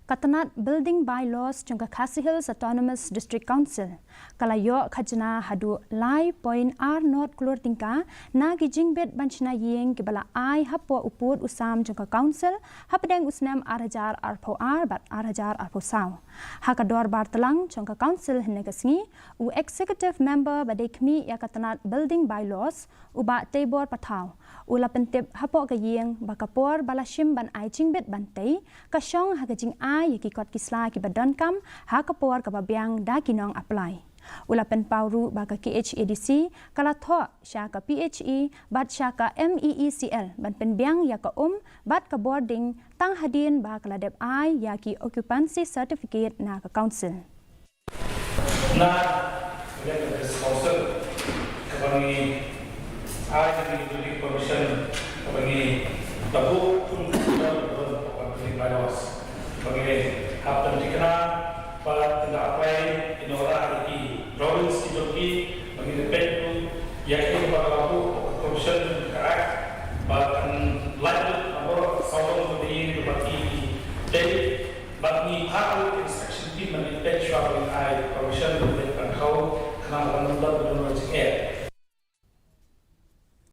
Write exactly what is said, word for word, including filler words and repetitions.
Ka tnat Building Bylaws jong ka Khasi Hills Autonomous District Council ka la ïoh khajna haduh lai point ar not klur tyngka na ki jingbit ban shna ïing kiba la ai hapoh u pud u sam jong ka Council hapdeng u snem ar hajar arphew ar bad ar hajar arphew saw. Ha ka dorbar tlang jong ka Council hynne ka sngi, u Executive Member ba dei khmih ïa ka tnat Building Bylaws, u Bah Teibor Pathaw, u la pyntip hapoh ka ïing ba ka por ba la shim ban ai jingbit ban tei ka shong ha ka jingai ïa ki kot ki sla kiba donkam ha ka por kaba biang da ki nong apply. U la pynpaw ruh ba ka K H A D C ka la thoh sha ka P H E bad sha ka M E E C L ban pynbiang ïa ka um bad ka bording tang hadien ba ka la dep ai ïa ki occupancy certificate na ka Council. Na ka Council kaba ngi ai ka building permission kaba ngi la buh kum ka building bylaws kaba ngi hap ban thikna ba tang da apply ïa ki drawings ki jong ki ba ngi peit ruh ïa ki ba la buh permission ka ai ba kan lait lut ba saw long ba ngi ba ki dei Bad ngi phah ruh inspection team ban peit shuwa ban ai permission ban peit ban khaw khnang ban ym don jingeh.